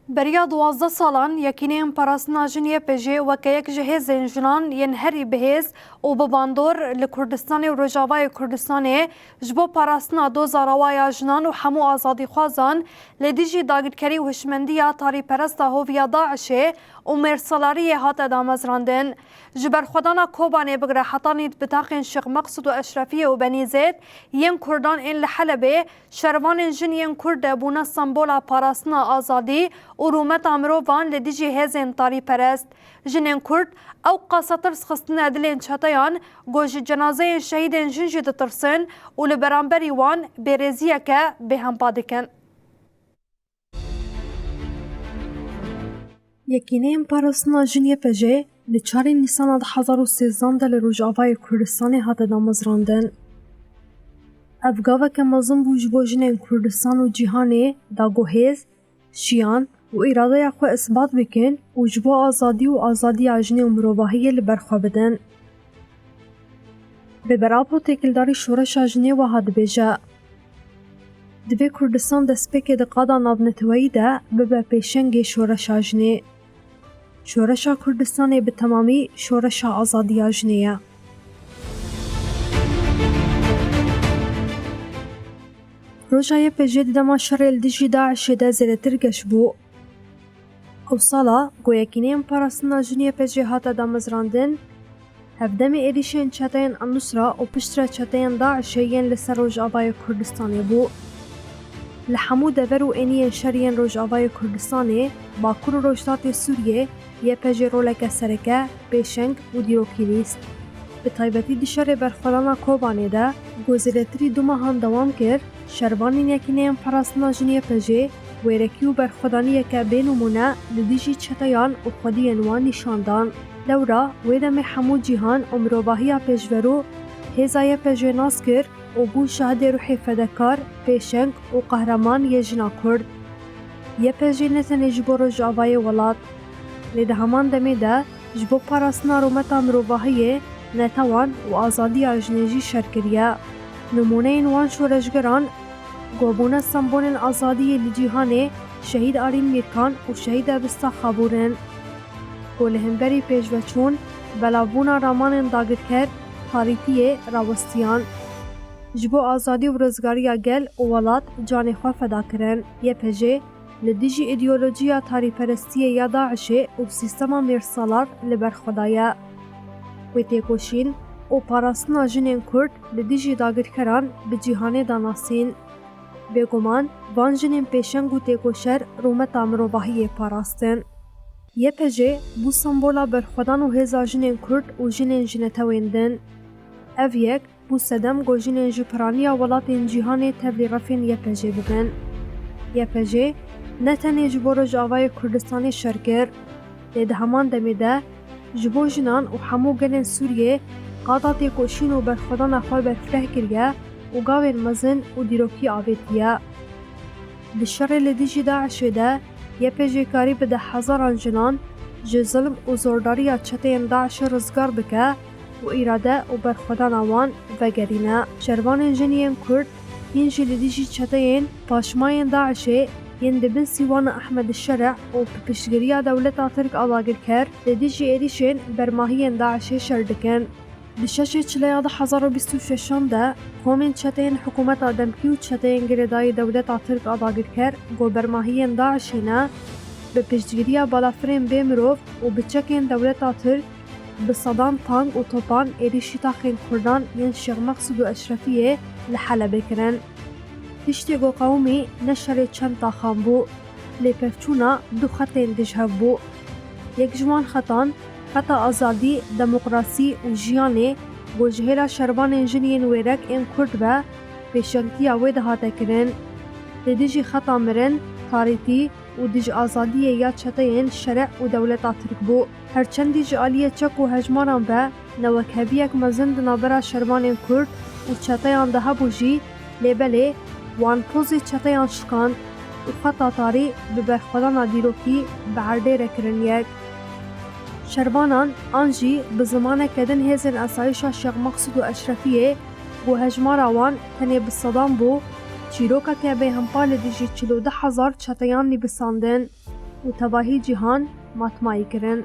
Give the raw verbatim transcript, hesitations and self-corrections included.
Beriya duwazdeh salan, Yekîneyên Parastina Jin Y P J weke yek ji hêzên jinan yên herî bihêz û bi bandor li Kurdistanê û Rojavayê Kurdistanê ji bo parastina doza rewa ya jinan û hemû azadîxwazan li dijî dagirkerî û hişmendiya tarîperesta hoviya DAIŞê û mêrsalariyê hate damezrandin. Ji berxwedana Kobanê bigire hetanî bi taxên Şêx Meqsûd û Eşrefiyê û Benîzêd yên Kurdan ên li Helebê, şervanên jin yên Kurd de bûne sembola parastina azadî û rûmeta mirovan li dijî hêzên tarîperest. Jinên Kurd ew qasa tirs xistine dilên çeteyan ku ji cenazeyên şehîdên jin jî ditirsin û li beramberî wan bêrêziyeke bêhempa dikin. Yekîneyên Parastina Jin Y P J li çarê Nîsana du hazar û sêzdan de li Rojavayê Kurdistanê hate damezrandin. Ev gaveke mezin bû ji bo jinên Kurdistan û cîhanê, da ku hêz, jiyan û îradeya xwe isbat bikin û ji bo azadî û azadiya jinê û mirovahiyê li ber xwe bidin. Bêberabo têkildarî şoreşa jinê wiha dibêje, divê Kurdistan destpêkê di qada navneteweyî de bibe pêşengê şoreşa jinê. Şoreşa Kurdistanê bi temamî şoreşa azadiya jinê ye. Roja Y P J di dema şerê li dijî DAIŞê de zêdetir geş bû. Ew sala ku Yekîneyên Parastina Jin Y P J hate damezrandin, hevdemê êrîşên çeteyên Enusra û piştre çeteyên DAIŞê yên li ser Rojavayê Kurdistanê bû. Li hemû dever û êniyên şer yên Rojavayê Kurdistanê, Bakur û Rojhilatê Sûriyê, Y P J roleke sereke, pêşeng û dîrokî lîst. Bi taybetî di şerê berxwedana Kobanê de, ku zêdetirî du mehan dewam kir, şervanên Yekîneyên Parastina Jin Y P J wêrekî û berxwedaniyeke bênimûne li dijî çeteyan û xwediyên wan nîşan dan. Lewra wê demê hemû cîhan û mirovahiya pêşverû hêza Y P J nas kir û bû şahidê ruhê fedekar, pêşeng û qehreman yê jina Kurd. Y P J ne tenê ji bo rojavayê welat, lê di heman demê de ji bo parastina rûmeta mirovahiyê, netewan û azadiya jinê jî şer kiriye. Nimûneyên wan şoreşgeran ku bûne sembolên azadiyê li cîhanê, Şehîd Arîn Mîrkan û Şehîd Ebista Xabûr in, ku li hemberî pêşveçûn, belavbûna ramanên dagirker, tarîtiyê rawestiyan. Ji bo azadî û rizgariya gel û welat canê xwe feda kirin. Y P J li dijî îdeolojiya tarîperestiyê ya DAIŞê û sîstema mêrsalar li ber xwe daye. Wê têkoşîn û parastina jinên Kurd li dijî dagirkeran bi cîhanê de nasîn. Bêguman, van jinên pêşeng û têkoşer rûmeta mirovahiyê parastin. Y P J bû sembola berxwedan û hêza jinên Kurd û jinên ji netewên din. Ev yek bû sedem ku jinên ji piraniya welatên cîhanê tevlî refên Y P J bibin. Y P J ne tenê ji bo Rojavayê Kurdistanê şer kir, lê di heman demê de ji bo jinan û hemû gelên Sûriyê qada têkoşîn û berxwedana xwe berfireh kiriye û gavên mezin û dîrokî avêtiye. Di şerê li dijî DAIŞê de Y P J karî bi deh hezaran jinan ji zilm û zordariya çeteyên DAIŞê rizgar bike û îrade û berxwedana wan vegerîne. Şervanên jin yên Kurd hîn jî li dijî çeteyên paşmayên DAIŞê yên di bin sîwana Ehmed Şerî û bi piştgiriya dewleta Tirk a dagirker li dijî êrîşên bermahiyên DAIŞê şer dikin. Di şeşê Çileya du hezar û bîst û şeşan de komên çeteyên hikûmeta demkî û çeteyên girêdayî dewleta Tirk a dagirker ku bermahiyên DAIŞê ne, bi piştgiriya balafirên bê mirov û bi çekên dewleta Tirk bi sedan tank û topan êrîşî taxên Kurdan yên Şêx Meqsûd û Eşrefiyê li Helebê kirin. Tiştê ku qewimî ne şerê çend taxan bû, lê pevçûna du xetên dijhev bû. Yek ji wan xetan, xeta azadî, demokrasî û jiyanê ku ji hêla şervanên jin yên wêrek ên Kurd ve pêşengtiya wê dihate kirin. Li dijî xeta mirin, tarîtî, û dij azadiyê ya çeteyên şerî û dewleta Tirk bû. Her çendî ji aliyê çek û hejmaran ve newekheviyek mezin di navbera şervanên Kurd û çeteyan de hebû jî, lê belê wan pozê çeteyan şikand û xeta tarî bi berxwedana dîrokî bi erdê re kirin yek. Şervanan an jî bi zimaneke din hêzên esayîşa Şêx Meqsûd û Eşrefiyê ku hejmara wan tenê bi sedan bû, çîrokeke bêhempa li dijî çil û du hezar çeteyan nivîsandin. û tevahî cîhan matmayî kirin.